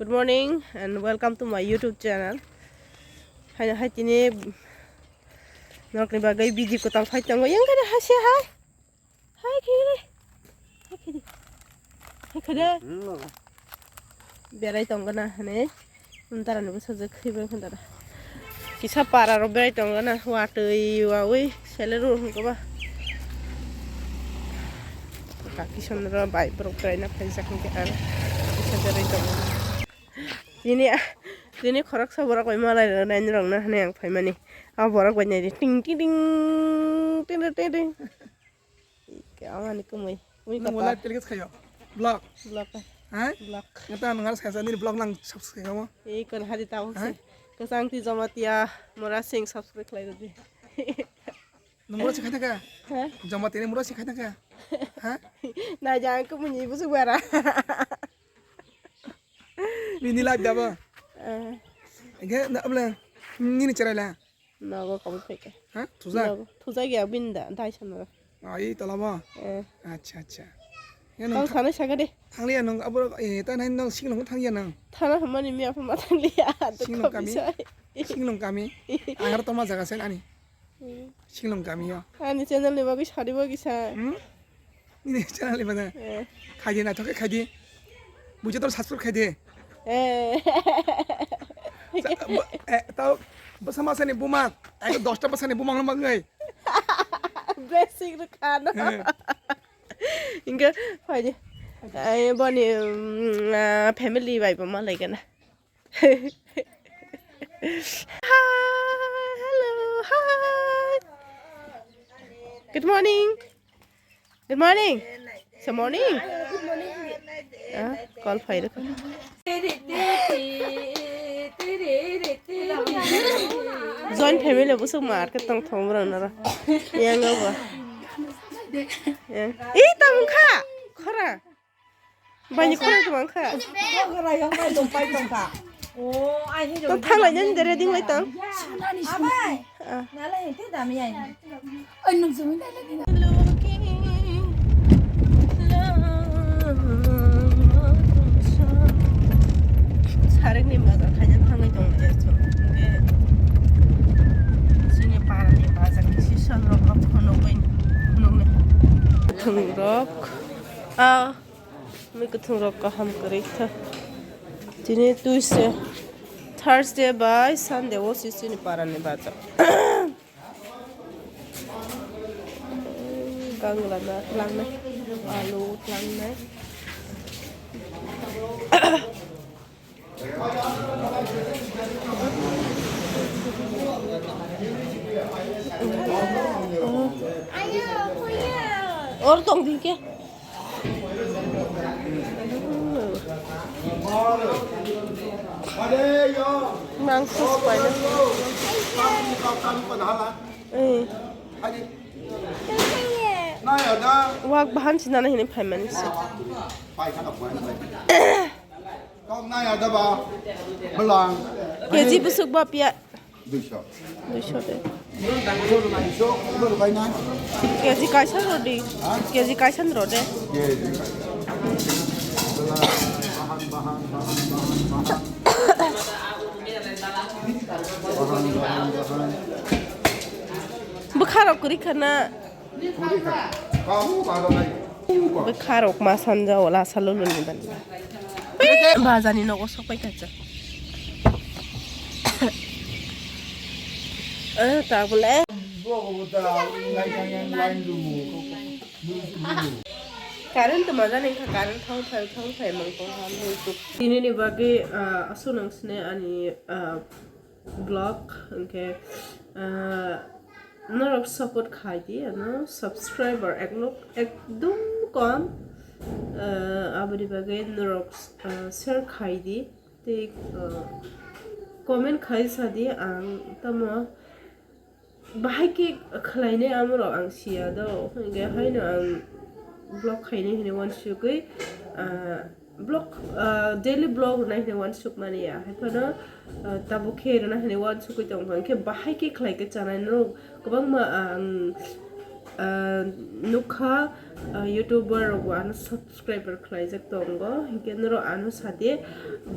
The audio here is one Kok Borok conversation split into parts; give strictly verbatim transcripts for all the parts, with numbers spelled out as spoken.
Good morning and welcome to my YouTube channel. Hai hai tini norokni bagwi video kwtal phai tongo. Yang kada hai se hai. Hai kiri. Hai kiri. Hai kiri. Berai tongo na hane. Ntarani bwsajwk khibang khe dara. Kisa para rok berai tongo na, watwi wawi sele rw hwnkhe ba. Kaki sonro bai borok berai na phaijak hwnkhe aro kisa berai tongo. Tini, tini khoroksa borok bai malai rw nai rok na hwnwi ang phaimani. A borok bai nai di ting ting ting ting ting ting. Amani kumui. Ui Nung kata. Live telecast khayo. Vlog. Vlog. Hai? Vlog. Ngata nung harus khaisa nini vlog nang subscribe kamo. Ei kon hari tau Hai? Se. Kasang ti Jamatia Mora Singh subscribe khlai rodi. Nung mura si khaita ka? Ha? Jamatia ni mura si khaita ka? Ha? Na jang kumui ni busu bara. Nini live dabo. Eh. Ege na abla nini cherai la. Nogo kabui phaikha. Ha? Thujak? Nogo. Thujak ya bini da, dai sanara. Ah, i tola bo? Eh. Acha, acha. Ya Tang nung tha-, sana saka de. Thangli ya nung abro, eh, ta nai nung singlong thang ya nung. Thana hamani mi apa matang liya. Singlong kami? Singlong kami? Angar toma jaga sen ani. Hmm. Singlong kami yo. Ani channel ni bagwi sari bagwi sa. Hmm? Nini channel ni bana. Eh. Khaidi na thoke khaidi. Bujo to subscribe khaidi. Eh. Sa-, bo-, eh, tau bwsa masa ni buma. Ai dosta bwsa ni buma no mangai. Basic ro khano. Eh. Inga phaidi. Ai boni, mm, ah, family bai bo malai gana. Hi, hello, hi. Good morning. Good morning. Sa morning. Ah, call phai rwkha. Join family busuk mar ke tong thong rang nara. Yang apa? Yang. Ih, tang kha. Khora. Bani khorang tong kha. Khorang yang bai tong pai tong kha. Oh, ai hin. Tong thang lai nang dere ding lai tong. Abai. Ah. Nala hin te dami ai. Ai nung sumi dai lai ding. Sarikni bazar khaina thangai tong je so. Sini parani bazar kisi san rok rok khono bai nung ne. Thung rok. Ah. Mui kwthwng rok kaham kwrwi kha. Tini Tuesday, Thursday bai Sunday o si chini parani bazar. Ganglana tlangnai, alu tlangnai. Or tong di ke. Mangso spiders. Eh. Wak bahan sinana hini phaimani se. Keji busuk ba pia. Duiso. Duiso de. Keji kaisa rodi. Ha? Keji kaisa rode. Keji. Bahan, bahan, bahan, bahan, bahan. Bahan, bahan, bahan. Bwkha rok kwrwi khana. Bwkha rok ma sanja wala salo luni ban. Bazani nogo sokpai kacha. Eh, ta bole. Current to maja nengkha, current thang thang thang thang mang tong ha. Tini ni bagwi, ah, asu nang sine ani, ah, vlog, hwnkhe, ah, norok support khai di, ano subscriber ek lok ekdum kom, ah, aboni bagwi norok, ah, share khai di, tei, ah, comment khai sa di, ang tamo bahai khe khlainai amorok ang siya do, hwnkhe haino ang vlog khainai hinwi uansukwi, ah, vlog, ah, daily vlog rwnai hinwi uansukmani ya. Haiphano, ah, tabuk khe rwna hinwi uansukwi tongkha. Hwnkhe bahai khe khlai khe chanai norok kwbangma ang, ah, nukha, ah, YouTuber rokbo ano subscriber khlaijak tongo, hinkhe norok ano sadi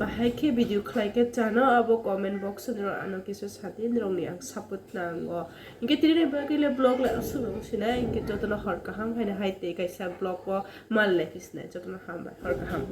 bahai khe video khlai khe chano abo comment box o norok ano kisa sadi norokni ang support nango. Hinkhe tini bagwi le vlog le aswk wng sinai, hinkhe jotono hor kaham haino hai tei kaisa vlog o mal lai khe sinai, jotono hambai, hor kaham.